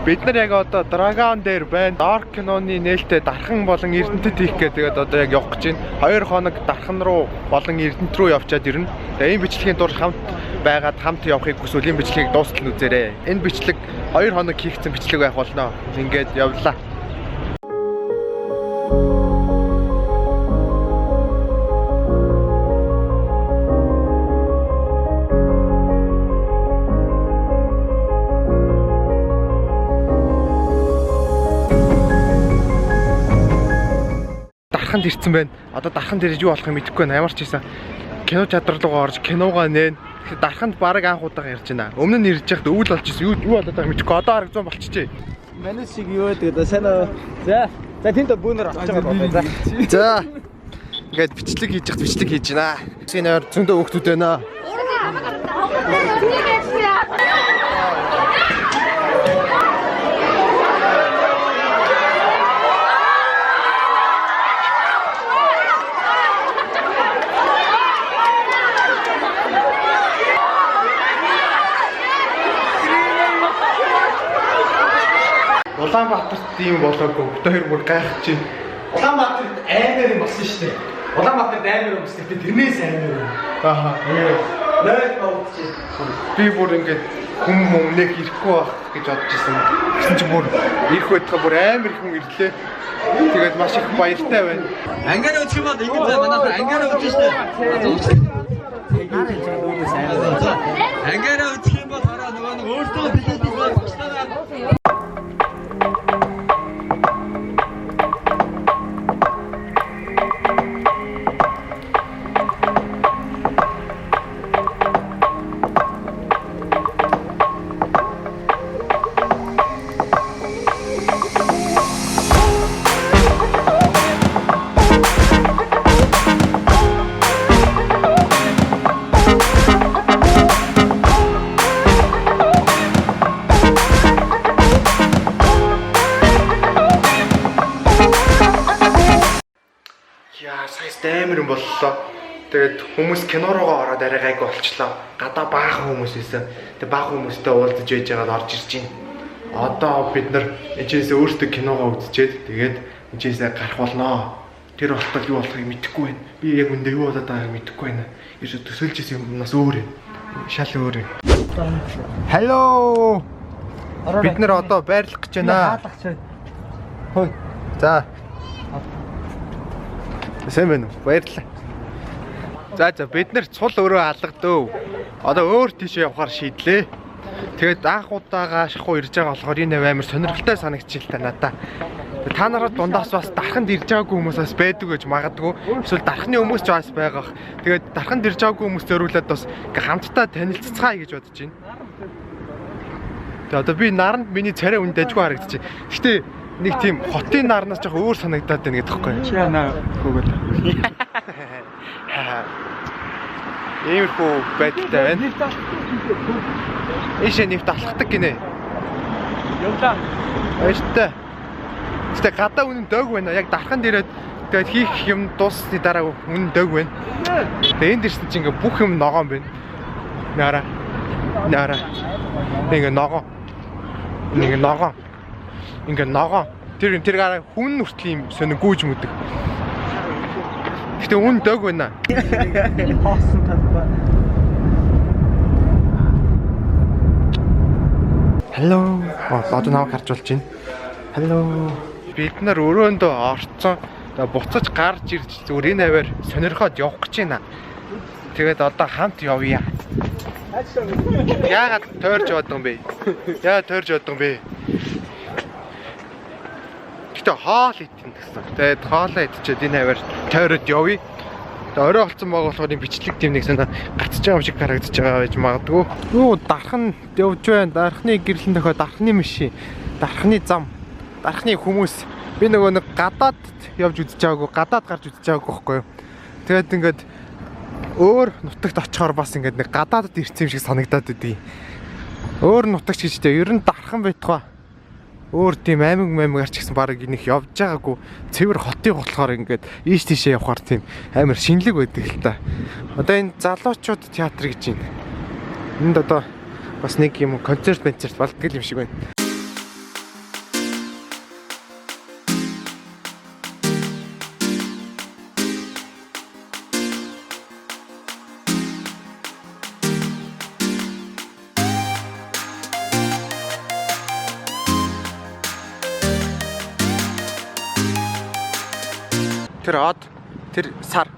Бид нар яг одоо Dragon дээр байна. Dark киноны нээлттэй Дархан болон Эрдэнэтэд хийх гээд тэгээд одоо яг явах гэж байна. 2 хоног Дархан руу болон Эрдэнэт рүү явчаад ирнэ. Тэгээд энэ бичлэгийн турш хамт байгаад хамт явахыг хүсвэл энэ бичлэгийг дуустал нь үзээрэй. Энэ бичлэг 2 хоног хийгдсэн бичлэг байх болно. Ингээд явлаа. Дарханд ирсэн байна. Одоо Дарханд ирж юу болохыг мэдэхгүй байна. Ямар ч байсан кино театр руугаа орж киногоо нээн. Тэгэхээр Дарханд баг анх удаага ирж байна. Өмнө нь ирж яхад өвөл болж исэн. Юу болоод байгааг мэдэхгүй. Одоо арга зүүн болчихжээ. Манай шиг юу гэдэг вэ? Сайн уу? За. За тэнд бүүнөр авч байгаа байна. За. За. Ингээд бичлэг хийж яхад бичлэг хийж байна. Энэ ойр зөндөө хүүхдүүд байна. Улаанбаатарт ийм болоогүй. Бид хоёр бүр гайхаж байна. Улаанбаатарт аймаар юм болсон шүү дээ. Улаанбаатарт аймаар юм болсон. Гэтэ тэрнээс аймаар юм. Ааха. Нойд бовдчих. Би бүр ингээд хүм өмнөх ирэхгүй байх гэж бодож исэн. Тэгсэн чинь бүр ирэх байтугай бүр амар их хүн ирлээ. Тэгээд маш их баяртай байна. Ангиар үзэх юм бол ингэж заа манайх ангиар үзэж штэ. Ангиар үзэх юм бол хараа нөгөө нэг өөртөө билет үзээд туслаа. Яа, сая амар юм боллоо. Тэгээд хүмүүс кино руугаа ороод арай гайгүй болчлоо. Гадаа баахан хүмүүс байсан. Тэгээд баахан хүмүүстэй уулзаж байж байгаад орж ирж байна. Одоо бид нар эцээсээ өөрсдөө киногоо үзчихэд тэгээд эцээсээ гарах болноо. Тэр болтол юу болохыг мэдэхгүй байна. Би яг үндэ юу болоод байгааг мэдэхгүй байна. Ерөөсө төсөөлж исэн юмнаас өөр юм. Шал өөр юм. Hello. Бид нар одоо байрлах гэж байна. Хаалгач байна. Хөөе. За. Сайн байна уу? Баярлалаа. За за бид нэр цул өрөө алгадөө. Одоо өөр тийшээ явахар шийдлээ. Тэгээд анх удаага шахуу ирж байгаа болохоор энэ амар сонирхолтой санагдчих л та надаа. Та нараа дундаас бас дарханд ирж байгаагүй хүмүүс бас байдаг гэж магадгүй. Эсвэл дархны хүмүүс ч бас байгаах. Тэгээд дарханд ирж байгаагүй хүмүүс зориулаад бас ингээ хамтдаа танилццгаая гэж бодож байна. Тэгээ одоо би наранд миний царай үн дажгүй харагдчих. Гэтэ нэг тийм хотын нарнаас жоох өөр санагдаад байна гэдэг байхгүй юу? Чи яна хөөгөл. Иймэрхүү байдалтай байна. Ийшээ нефт алхдаг гинэ. Явлаа. Баяртай. Гэтэ гадаа үнэн дөг байна. Яг дархан дээрээ тэгээд хийх юм дууссаны дараа үнэн дөг байна. Тэгээд энд ирсэн чинь ингээ бүх юм ногоон байна. Нара. Нара. Ингээ ногоон. Ингээ ногоон. Ингээ ногоон. Тэр тэр гараа хүн хүртэл юм сонин гүйж мүдэг. Гэтэ үн дөг байна. Хоосон талбай. Hello. Одоо намайг харж болж байна. Hello. Бид нар өрөөндөө орцсон. Тэгээ буцаж гарч ирж зүгээр энэ хаваар сонирхоод явах гэж байна. Тэгээд одоо хамт явъя. Яагаад тойрж яваад юм бэ? Яагаад тойрж яваад юм бэ? Гэтэ хоол идэн гэсэн. Тэгээд хоолоо идчихэд энэ хаваар тойроод явъя. Тэгээ орой болсон байгаа болохоор энэ бичлэг тийм нэг санаа гацж байгаа юм шиг харагдаж байгаа байж магадгүй. Юу дархан явж байна. Дархны гэрлэн дохио дархны машин, дархны зам, дархны хүмүүс. Би нөгөө нэг гадаад явж үзэж байгаагүй, гадаад гарч үзэж байгаагүй байхгүй юу. Тэгээд ингээд өөр нутагт очихоор бас ингээд нэг гадаадд ирсэн юм шиг санагдаад байдгийг. Өөр нутагч гэж тэ ер нь дархан байтугай. Өөр тийм аймаг маймагаар ч гэсэн баг нэг явж байгаагүй цэвэр хотын болохоор ингээд ийш тийшээ явхаар тийм амар шинэлэг байдаг л та. Одоо энэ залуучууд театр гэж байна. Энд одоо бас нэг юм концерт концерт болдгол юм шиг байна. Тэр од, тэр сар.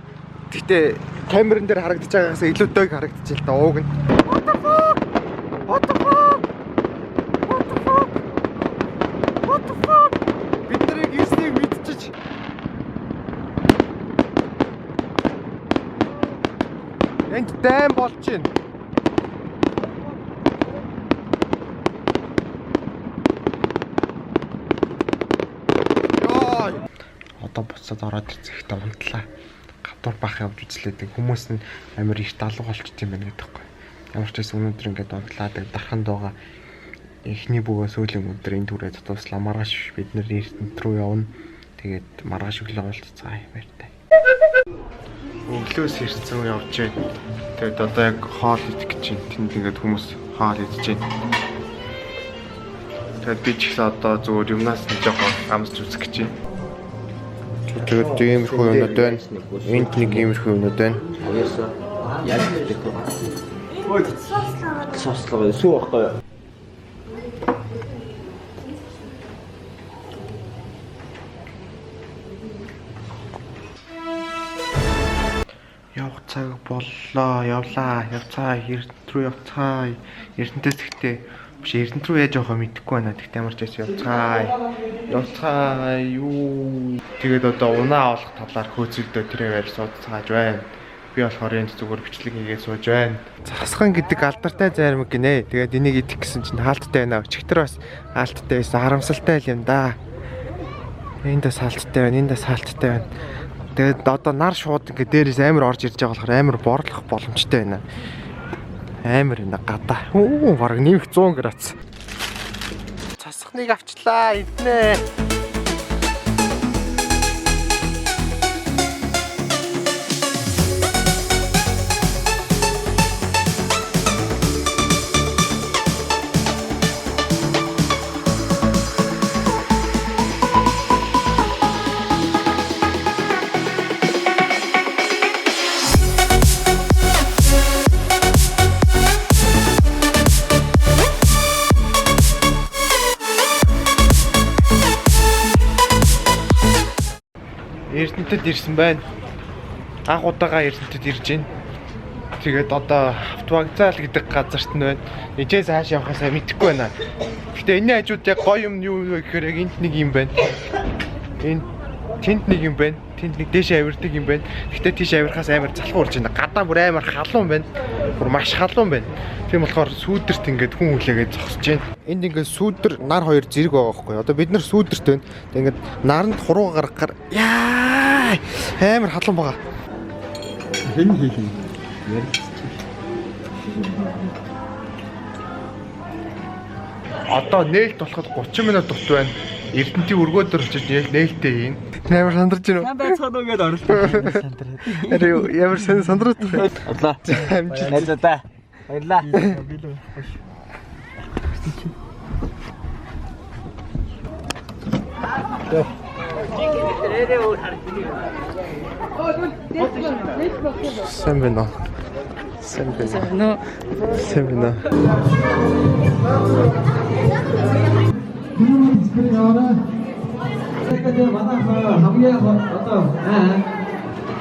Гэхдээ камерын дээр харагдаж байгаагаас илүү дөг харагдаж л да ууг нь. What the fuck? What the fuck? What the fuck? What the fuck? Бид нарыг ирснийг мэдчихэж. Энд дайм болж байна. Йой. Одоо буцаад ороод ирцэхдээ унтлаа. Гадуур бах явж үзлээ. Тэг хүмүүс нь амар их далуу болчт юм байна гэдэг байхгүй. Ямар ч байсан өнөөдөр ингээд унтлаа. Тэг дархан дууга эхний бөгөө сүүлийн өдөр энэ түрээ дуслаа. Маргааш бид нэр Эрдэнэт рүү явна. Тэгээд маргааш өглөө уулзцаая баяртай. Өглөөс ирсэн явж байна. Тэгээд одоо яг хоол идэх гэж байна. Тэнд ингээд хүмүүс хоол идэж байна. Тэгээд би ч гэсэн одоо зүгээр юмнаас нь жоохон амсч үзэх гэж байна. Тэгээд иймэрхүү юмнууд байна. Энд нэг иймэрхүү юмнууд байна. Яаж гэдэг вэ? Суслаа. Сүү байхгүй юу? Явах цаг боллоо. Явлаа. Явцаа. Эрдэнэт рүү явцгаа. Эрдэнэтээс гэхдээ биш Эрдэнэт рүү яаж явахаа мэдэхгүй байна. Тэгтээ ямар ч байсан явцгаа. Явцгаа юу. Тэгээд одоо унаа олох талаар хөөцөлдөө тэрээр суудцгааж байна. Би болохоор энд зүгээр бичлэг хийгээд сууж байна. Засхан гэдэг алдартай зайрмаг гинэ. Тэгээд энийг идэх гэсэн чинь хаалттай байна. Өчигдөр бас хаалттай байсан. Харамсалтай л юм да. Энд бас хаалттай байна. Энд бас хаалттай байна. Тэгээд одоо нар шууд ингээд дээрээс амар орж ирж байгаа болохоор амар борлох боломжтой байна. Амар энэ гадаа. Үу бараг нэмэх 100 градус. Цасхныг авчлаа иднэ. Эрдэнэтэд ирсэн байна. Анх удаага Эрдэнэтэд ирж байна. Тэгээд одоо автовокзал гэдэг газарт нь байна. Эжээс хааш явахаа сайн мэдэхгүй байна. Гэтэ энэний хажууд яг гоё юм юу вэ гэхээр яг энд нэг юм байна. Энд тэнд нэг юм байна. Тэнд нэг дээшээ авирдаг юм байна. Гэтэ тийш авирахаас амар залхуу урж байна. Гадаа бүр амар халуун байна. Бүр маш халуун байна. Тийм болохоор сүүдэрт ингээд хүн хүлээгээд зогсож байна. Энд ингээд сүүдэр нар хоёр зэрэг байгаа байхгүй. Одоо бид нар сүүдэрт байна. Тэг ингээд наранд хуруу гаргахаар яа амар халуун байгаа. Хэн хийх юм? Одоо нээлт болоход 30 минут дут байна. Эрдэнтийн өргөөдөр очиж нээлттэй хийн. Амар сандарч байна уу? Сайн байцгаана уу гэдээ оролцсон. Ари ямар сайн сандраад байна. Орлоо. Амжилт. Найзуудаа. Баярлаа. Сайн байна уу? Сайн байна уу? Сайн байна уу? Хамгийн одоо аа.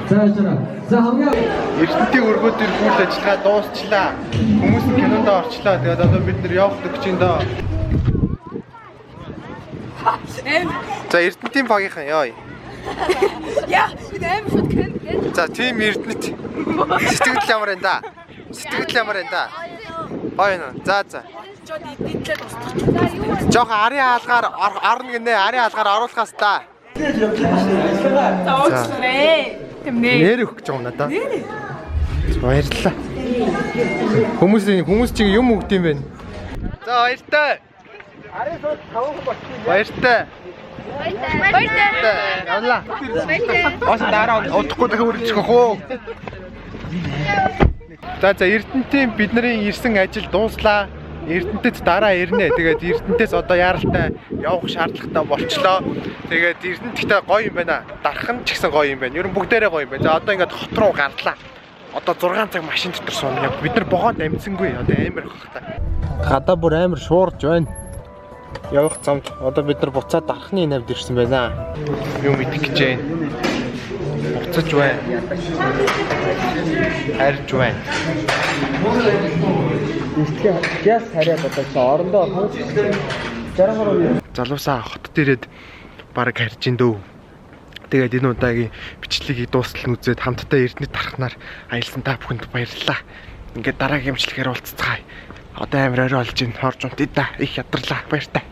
За яачаа. За хамгийн Эрдэнтийн өргөө дээр үйл ажиллагаа дуусчлаа. Хүмүүс нь кинонд орчлоо. Тэгээд одоо бид нэр явах гэж байна доо. За Эрдэнтийн багийнхан ёо. Яа, энэ аим шууд кино. За тийм Эрдэнэт. Сэтгэл ямар байна да? Сэтгэл ямар байна да? Гоё нөө. За за. Жод идэдлээ тусдах. Жохон арын хаалгаар орно гинэ. Арын хаалгаар оруулахаас та. За уучлаарай. Тэмнэ. Нэр өгөх гэж байгаа юм надаа. Баярлалаа. Хүмүүс чинь юм өгд юм байна. За баяртай. Арын сууд тавхан болчих. Баяртай. Баяртай. Явлаа. Баяртай. Бас дараа удахгүй дахин үргэлжлэх уу? За за Эрдэнтийн бидний ирсэн ажил дууслаа. Эрдэнтэд дараа ирнэ. Тэгээд Эрдэнтээс одоо яаралтай явах шаардлагатай болчлоо. Тэгээд Эрдэнэт ихтэй гоё юм байна. Дарах нь ч гэсэн гоё юм байна. Ер нь бүгдээрээ гоё юм байна. За одоо ингээд хот руу гарлаа. Одоо 6 цаг машин дотор сууна. Бид нар богоод амжсангүй. Одоо амар хахтай. Гадаа бүр амар шуурж байна. Явах замд одоо бид нар буцаад дархны навд ирсэн байна. Юм идэх гэж байна. Буцаж байна. Харж байна. Яс хараа бодож орондоо 63. Залуусаа хотод ирээд баг харж ин дөө. Тэгээд энэ удаагийн бичлэгийг дуустал нь үзээд хамтдаа Эрдэнэт тархнаар аялсан та бүхэнд баярлалаа. Ингээд дараагийн бичлэгээр уулзцгаая. Одоо амар орой болж байна. Хорж унтъя да. Их ядарлаа. Баяртай.